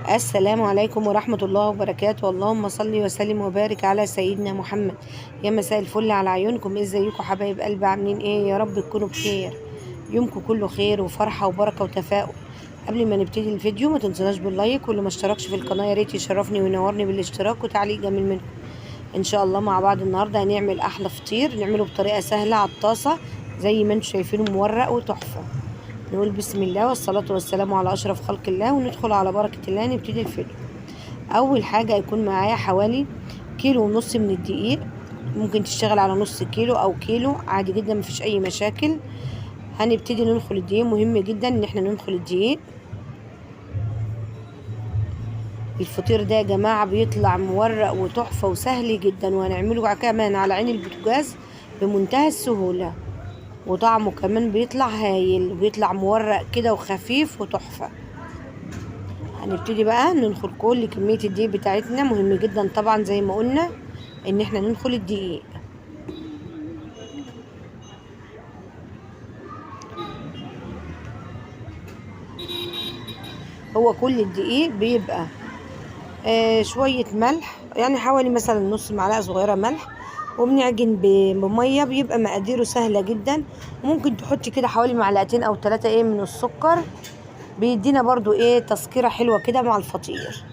السلام عليكم ورحمة الله وبركاته. اللهم صل وسلم وبارك على سيدنا محمد. يا مساء الفل على عيونكم. ازيكم حبايب قلبي؟ عاملين ايه؟ يا رب تكونوا بخير، يومكم كله خير وفرحة وبركة وتفاؤل. قبل ما نبتدي الفيديو ما تنسوناش بال like، واللي ما اشتركش في القناة يا ريت يشرفني وينورني بالاشتراك وتعليق جميل منكم. ان شاء الله مع بعض النهارده هنعمل احلى فطير، نعمله بطريقة سهلة على الطاسة زي ما انتم شايفينه، مورق وتحفة. نقول بسم الله والصلاة والسلام على أشرف خلق الله، وندخل على بركة الله نبتدي الفيديو. أول حاجة هيكون معايا حوالي 1.5 كيلو من الدقيق، ممكن تشتغل على نص كيلو أو كيلو عادي جدا، مفيش أي مشاكل. هنبتدي ننخل الدقيق، مهم جدا إن احنا ننخل الدقيق. الفطير ده يا جماعة بيطلع مورق وتحفة وسهل جدا، وهنعمله كمان على عين البوتاجاز بمنتهى السهولة، وطعمه كمان بيطلع هايل وبيطلع مورق كده وخفيف وتحفة. هنبتدي بقى ننخل كل كمية الدقيق بتاعتنا. مهم جدا طبعا زي ما قلنا ان احنا ننخل الدقيق. هو كل الدقيق بيبقى شوية ملح، يعني حوالي مثلا نص معلقة صغيرة ملح، وبنعجن بمية، بيبقى مقاديره سهلة جدا. وممكن تحطي كده حوالي معلقتين او 3 ايه من السكر، بيدينا برضو ايه تسكيرة حلوة كده مع الفطير.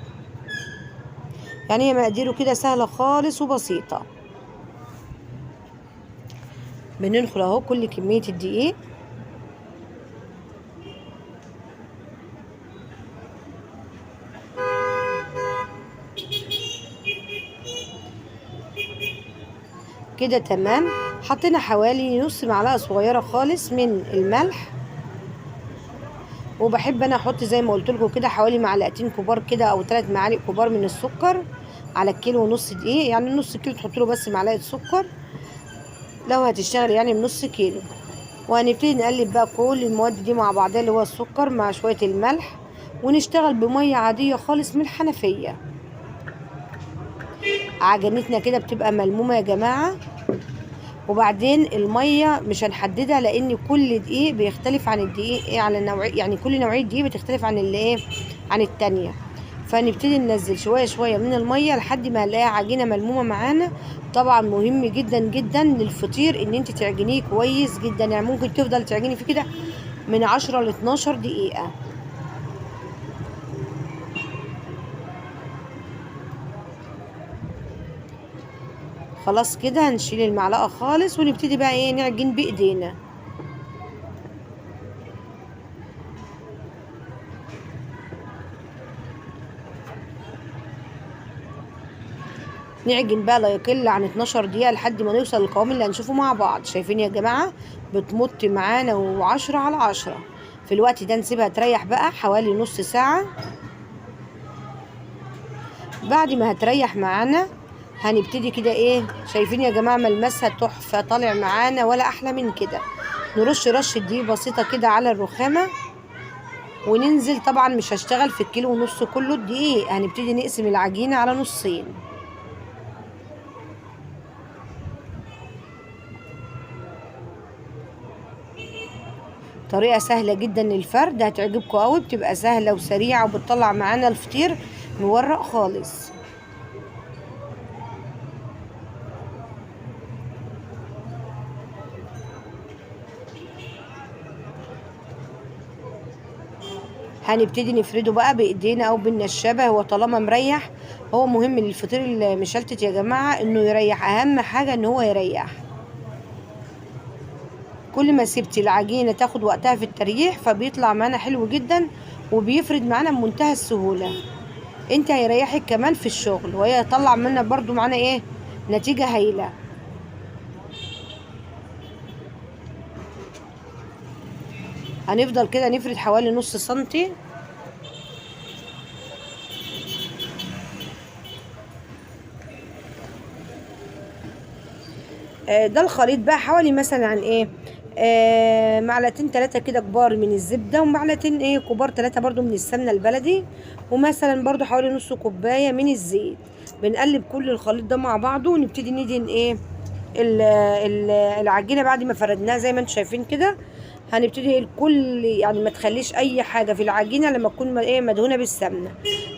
يعني هي مقاديره كده سهلة خالص وبسيطة. بننخل اهو كل كمية الدقيق. كده تمام. حطينا حوالي نص معلقة صغيرة خالص من الملح، وبحب انا احط زي ما قلت لكم كده حوالي معلقتين كبار كده او 3 معالق كبار من السكر على 1.5 كيلو دقيق. يعني نص كيلو تحط له بس معلقة سكر لو هتشتغل يعني بنص كيلو. وهنبتدي نقلب بقى كل المواد دي مع بعضها، اللي هو السكر مع شوية الملح، ونشتغل بمية عادية خالص من الحنفية. عجنتنا كده بتبقى ملمومة يا جماعة. وبعدين المية مش هنحددها، لان كل دقيق بيختلف عن الدقيق ايه على نوعية، يعني كل نوعية دقيق بتختلف عن اللي ايه عن التانية. فنبتدي ننزل شوية شوية من المية لحد ما نلاقي عجينة ملمومة معانا. طبعا مهم جدا جدا للفطير ان انت تعجنيه كويس جدا، يعني ممكن تفضل تعجني فيه كده من 10 ل 12 دقيقة. خلاص كده هنشيل المعلقة خالص ونبتدي بقى ايه نعجن بايدينا. نعجن بقى لا يقل عن 12 دقيقة لحد ما نوصل للقوام اللي هنشوفه مع بعض. شايفين يا جماعة بتمط معانا و10 على 10. في الوقت ده نسيبها تريح بقى حوالي نص ساعة. بعد ما هتريح معانا هنبتدي كده ايه، شايفين يا جماعة ملمسها تحفة طالع معانا ولا احلى من كده. نرش رشة دقيق بسيطة كده على الرخامة وننزل. طبعا مش هشتغل في 1.5 كيلو كله الدقيق، هنبتدي نقسم العجينة على نصين. طريقة سهلة جدا للفرد، هتعجبكم قوي، بتبقى سهلة وسريعة وبتطلع معانا الفطير مورق خالص. هنبتدي نفرده بقى بايدينا او بالنشابه. هو طالما مريح، هو مهم للفطير المشلتت يا جماعه انه يريح، اهم حاجه ان هو يريح. كل ما سبتي العجينه تاخد وقتها في التريح فبيطلع معانا حلو جدا وبيفرد معانا بمنتهى السهوله. انت هيريحك كمان في الشغل، وهي هيطلع منا برضو معانا ايه نتيجه هايله. هنفضل كده نفرد حوالي نص سنتي. ده الخليط بقى حوالي مثلا عن ايه، معلقتين 3 كده كبار من الزبده، ومعلقتين ايه كبار 3 برضو من السمنه البلدي، ومثلا برضو حوالي نص كوبايه من الزيت. بنقلب كل الخليط ده مع بعضه ونبتدي ندهن ايه العجينه بعد ما فردناها زي ما انتم شايفين كده. هنبتدي الكل، يعني ما تخليش اي حاجة في العجينة لما تكون ايه مدهونه بالسمنه.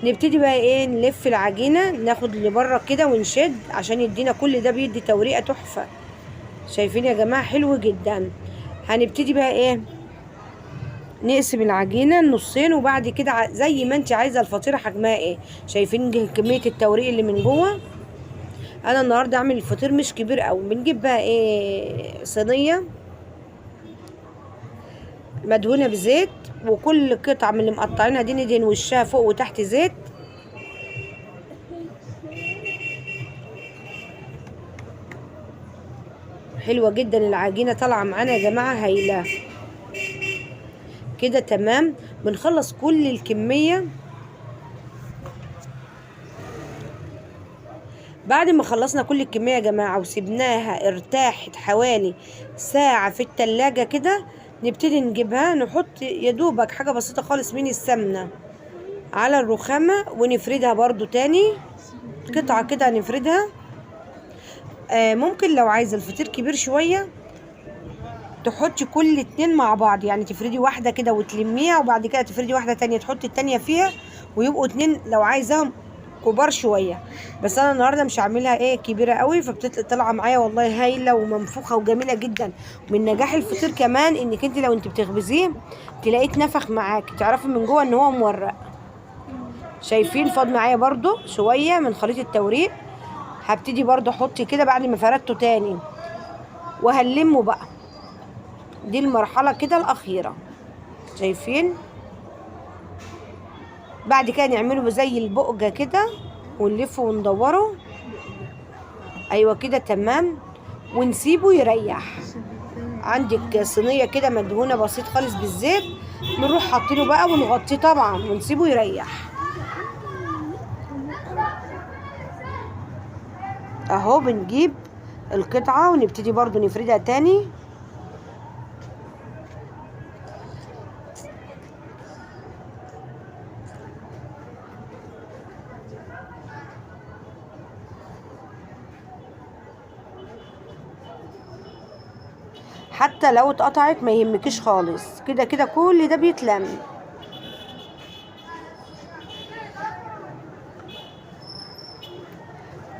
نبتدي بقى ايه نلف العجينة، ناخد اللي بره كده ونشد عشان يدينا كل ده، بيدي توريقه تحفة. شايفين يا جماعة؟ حلو جدا. هنبتدي بقى ايه نقسم العجينة نصين، وبعد كده زي ما انت عايزه الفطيره حجمها ايه. شايفين كمية التوريق اللي من جوه؟ انا النهارده اعمل الفطير مش كبير قوي. بنجيب بقى ايه صينية مدهونه بزيت، وكل قطعه من اللي مقطعينها دي ندهن وشها فوق وتحت زيت. حلوة جدا العجينة طالعه معانا يا جماعة، هايلة كده. تمام، بنخلص كل الكمية. بعد ما خلصنا كل الكمية يا جماعة وسيبناها ارتاحت حوالي ساعة في التلاجة كده، نبتدي نجيبها نحط يدوبك حاجة بسيطة خالص من السمنة على الرخامه، ونفردها برضو تاني قطعه كده نفردها. ممكن لو عايزه الفطير كبير شوية تحطي كل اتنين مع بعض، يعني تفردي واحدة كده وتلميها، وبعد كده تفردي واحدة تانية تحطي التانية فيها، ويبقوا اتنين لو عايزاهم كبار شوية. بس انا النهارده مش هعملها ايه كبيرة قوي، فبتطلع معايا والله هايلة ومنفوخه وجميلة جدا. من نجاح الفطير كمان انك انت لو انت بتخبزيه تلاقيه اتنفخ معاكي، تعرفي من جوه ان هو مورق. شايفين؟ فاض معايا برضو شوية من خليط التوريق، هبتدي برضو احط كده بعد ما فردته تاني وهلمه بقى. دي المرحلة كده الاخيرة، شايفين؟ بعد كده نعمله زي البقجه كده ونلفه وندوره. ايوه كده تمام، ونسيبه يريح. عندك صينية كده مدهونه بسيط خالص بالزيت، بنروح حاطينه بقى ونغطيه طبعا ونسيبه يريح. اهو بنجيب القطعة ونبتدي برضو نفردها تاني. حتى لو اتقطعت ما يهمكيش خالص، كده كده كل ده بيتلم.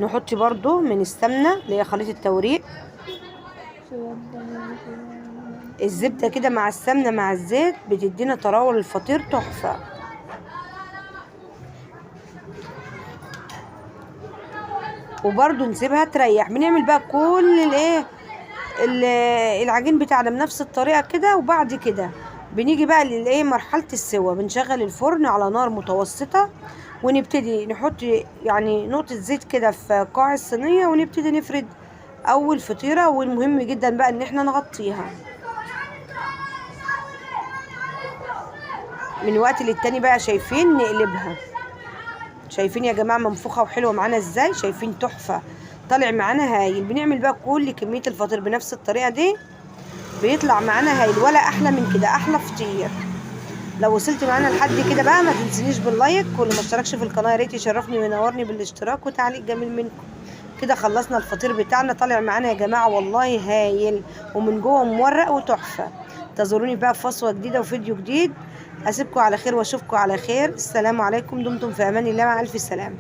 نحط برضو من السمنة اللي هي خليط التوريق، الزبدة كده مع السمنة مع الزيت بتدينا طراوه للفطير تحفة. وبرضو نسيبها تريح. بنعمل بقى كل الايه العجين بتاعنا بنفس الطريقة كده. وبعد كده بنيجي بقى للايه مرحلة السوا. بنشغل الفرن على نار متوسطه، ونبتدي نحط يعني نقطة زيت كده في قاع الصينية، ونبتدي نفرد اول فطيره. والمهم جدا بقى ان احنا نغطيها من وقت للتاني بقى. شايفين؟ نقلبها. شايفين يا جماعة منفوخه وحلوه معانا ازاي؟ شايفين تحفة طالع معانا هايل. بنعمل بقى كل كمية الفطير بنفس الطريقة دي، بيطلع معانا هايل ولا احلى من كده، احلى فطير. لو وصلت معانا لحد كده بقى ما تنسينيش بال like، واللي ما اشتركش في القناة يا ريت يشرفني وينورني بالاشتراك وتعليق جميل منكم. كده خلصنا الفطير بتاعنا، طالع معانا يا جماعة والله هايل، ومن جوه مورق وتحفه. انتظروني بقى في فصوه جديدة وفيديو جديد. اسيبكم على خير واشوفكم على خير. السلام عليكم، دمتم في امان الله، مع الف سلامه.